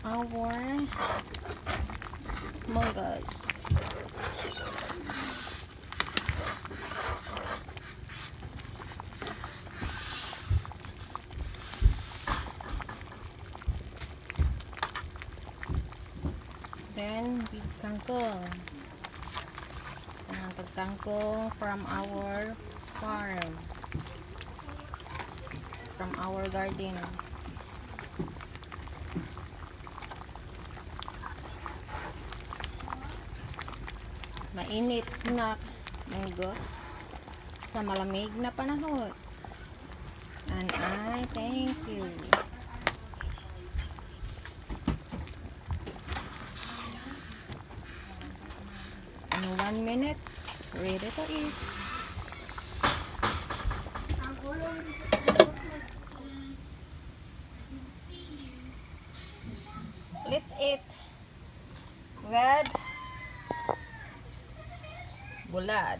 Our munggos. Then, with kangkong. Ang pagkangkong from our farm. From our garden. Mainit na munggos sa malamig na panahon. And I thank you. In 1 minute, ready to eat. Ang ulo. Let's eat with bulad.